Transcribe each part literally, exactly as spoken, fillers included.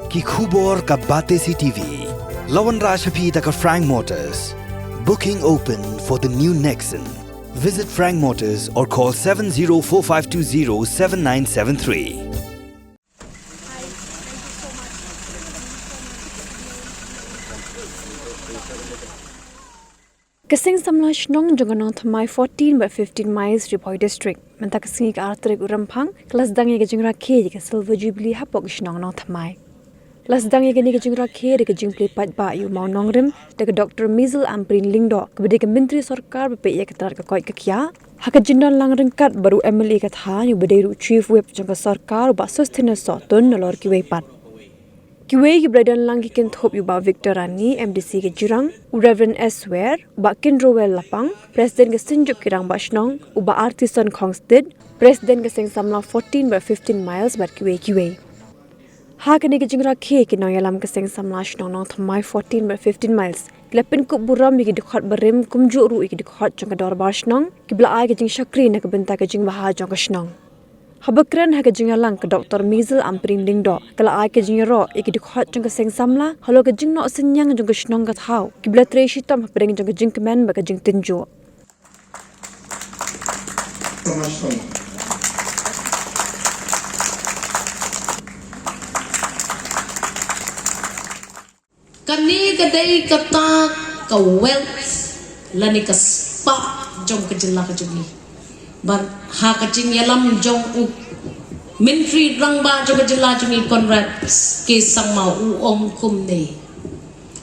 Ki khubor ka Batesi T V. La wanrah sha phi da ka Frank Motors. Booking open for the new Nexon. Visit Frank Motors or call seven zero four five two zero seven nine seven three. Ka Seng Samla Shnong jong ka Nongthymmai fourteen by fifteen miles, Ri Bhoi District, mynta ka sngi ka ar tarik u Rymphang, ka la sdang ïa ka jingrakhe ïa ka Silver Jubilee hapoh ka shnong Nongthymmai. La sdang ïa kane ka jingrakhe da ka jingplie paidbah ïa u mawnongrim da ka Doctor Mizel Ampareen Lyngdoh, kaba dei ka Myntri Sorkar ba peit ïa ka tnat ka koit ka khiah, ha ka jingdon lang ryngkat bad u M L A ka thaiñ uba dei ruh u Chief Whip jong ka sorkar, u Bah Sosthenes Sohtun, nalor kiwei pat. Kiwei kiba la don lang ki kynthup ïa u Bah Victor Rani, M D C ka Jirang, u Reverend S Wer, u Bah Kinrowell Lapang, President ka Synjuk ki Rangbah Shnong, u Bah Artison Khongstit, President ka Seng Samla fourteen by fifteen miles, bad kiwei kiwei. Ha kane ka jingrakhe, ki nongïalam ka Seng Samla Shnong Nongthymmai fourteen by fifteen miles ki la pynkup burom ïa ki dkhot barim, kumjuh ruh ïa ki dkhot jong ka Dorbar Shnong, kiba la ai ka jingshakri na ka bynta ka jingbha jong ka shnong. Haba kren ha ka jingïalang, ka Doctor Mizel Ampareen Lyngdoh ka la ai ka jingïaroh ïa ki dkhot jong ka Seng Samla halor ka jingnoh synñiang jong ka shnong ka thaw, kiba la trei shitom hapdeng jong ka jingkmen bad ka jingtynjuh. Kane ka dei kata ka wealth lane ka spah jong ka jylla ka jong ngi. Bad ha ka jingïalam jong u Myntri Rangbah jong ka jylla jong ngi, Conrad K Sangma, u ong kumne: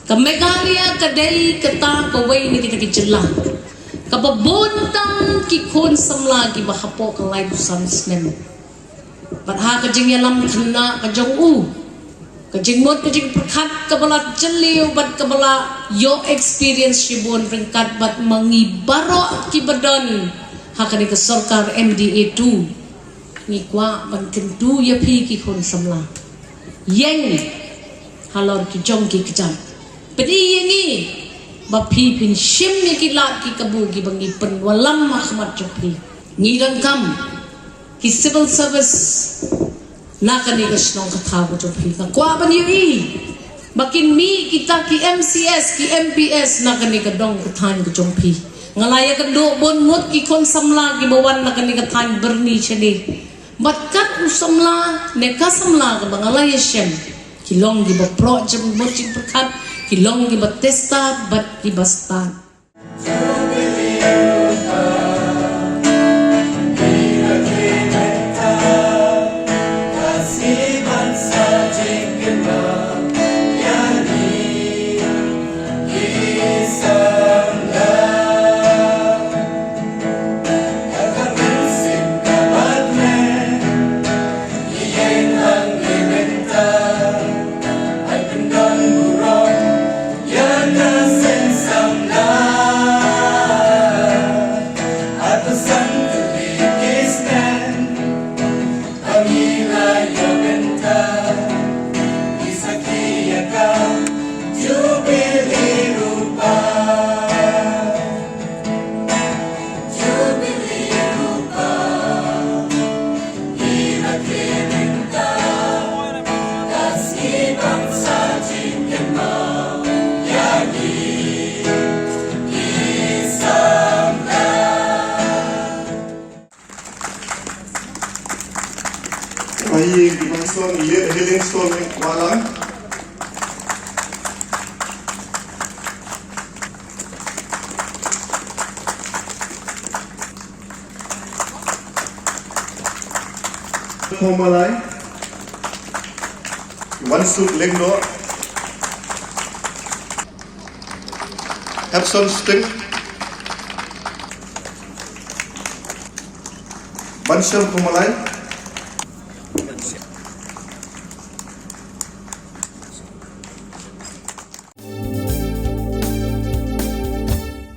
ka Meghalaya ka dei kata kawei na kita ki jylla kaba bun tam ki khun samla kiba hapoh ka laiphew san snem. Bad ha ka jingïalam khynnah ka jong u, ka jingmut ka jingpyrkhat kaba la jylliew bad kaba la ïoh experience shibun ryngkat bad ma ngi baroh kiba don ha kane ka sorkar M D A two, ngi kwah ban kyntu ïa phi ki khun samla. Ïeng halor ki jong ki kjat. Pyni ïa ngi ba phi phin shim ïa ki lad ki kabu kiba ngi pynwallam ha khmat jong phi. Ngi donkam ki civil service na kane ka shnong ka thaw ka jong phi. Nga kwah ban ïohi ba kin mih kita ki M C S, ki M P S na kane ka dong ka thaiñ ka jong phi. Nga la ïakynduh bun ngut ki khun samla kiba wan na kane ka thaiñ Byrni shane. Bad kat u samla ne ka samla kaba nga la ïashem, ki long kiba proh jingmut jingpyrkhat, ki long kiba testa bad kiba stad. Ai, ki bangson, ïa healing stone ni walang. Phomalai, Wansuk Lyngdoh, Hepson Sting, Bansham Phomalai,